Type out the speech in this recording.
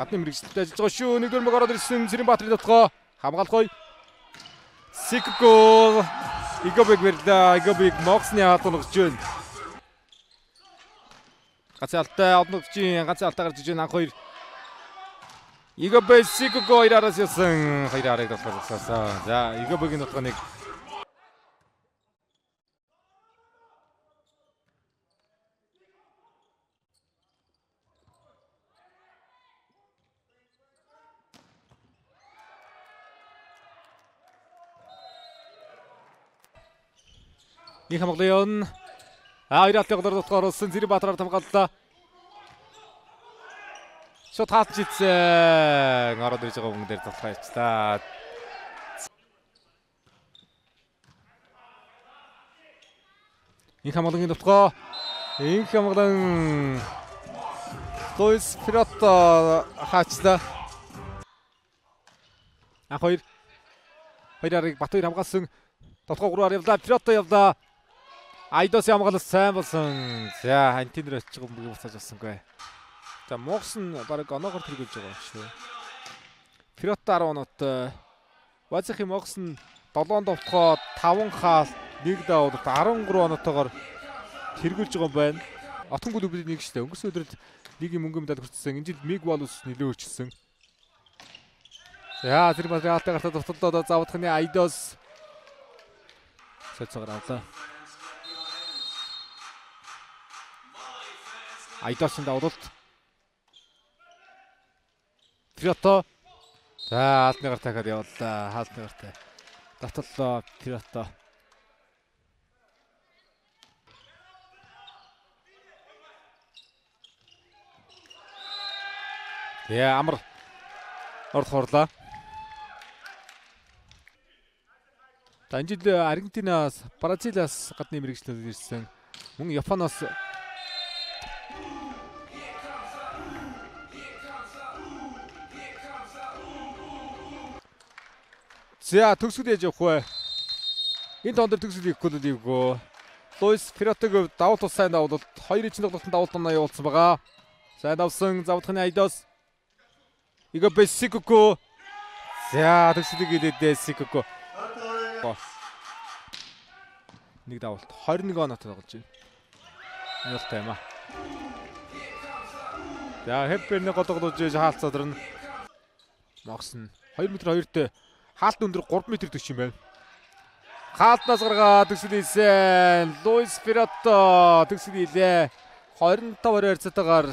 Гадны мэрэгчлэлтэй ажиллаж байгаа шүү. Нэгдүгээр мөг ороод ирсэн Цэрэн Баатрын дотгоо хамгаалах гоё. Сикко Игобиг барьлаа. Игобиг Моксны хаалт онгож байна. Ганцын алтай одногчийн ганцын алтай гарч иж байна. Анх хоёр. Игобе Сикко хоёр араас явсан. Хоёр арыг дотгоо зогсоосон. За Игобегийн дотгоо нэг Нэг хамгаалан. А хоёр алтын голоор дотгоо оруулсан Цэрэн Баатараар хамгааллаа. Шот хаалт жицсэн. Ороод ирж байгаа хүн дээр тоглох ажиллаа. Инх хамгаалангийн дотгоо. Инх хамгаалан Луис Фирото хаачлаа. Анх хоёр хоёр арыг Бат хоёр хамгаалсан. Дотгоо гурваар явлаа. Фирото явлаа. Айдос хамгаалал сайн болсон. За антинер очиж байгаа бөмбөгийг буцааж авсангүй. За Мокс нь баг оноогоор тэргүүлж байгаа шүү. Фирото 10 оноотой. Вазихи Мокс нь 7 довтгоо 5 хаалт 1 давуулалт 13 оноотойгоор тэргүүлж байгаа юм байна. Отхон клубын нэг шүү дээ. Өнгөрсөн өдрөд лигийн мөнгөн медаль хүртсэн. Энэ жил Миг Валус нөлөө өөрчилсөн. За тэр Баатрын хаалттай гартаа довтлоо заавдхны Айдос цоцоор авлаа. Айдосын давуулалт. Фирото. За хаалтны гар дахиад явууллаа. Хаалтны гартай. Довтлоо Фирото. Тэгээ амар орд хорлоо. За энэ жил Аргентинаас, Бразилиас гадны мэрэгчлүүд ирсэн. Мөн Японоос За төгсгөл яаж явах вэ? Энэ тоон дээр төгсгөл хийхгүй л ийгөө. Луис Фиротог давуу тал сайн давуулалт 2-1 тоглолтод давуулт оноо явуулсан байгаа. Сайн давсан завдахны Айдос. Игобе Сикоко. За төгсгөлийг хийлээ Сикоко. Нэг давуулт 21 оноотой тоглож байна. Аюултай юм аа. За Хепперний гол тоглож хаалт задарна. Мокс нь 2 м 2-тэй хаалт өндөр 3 м 40 юм байна. Хаалтнаас гаргаад төгсгөл хийсэн. Луис Фирото төгсгөл хийлээ. 25 20 харьцаатайгаар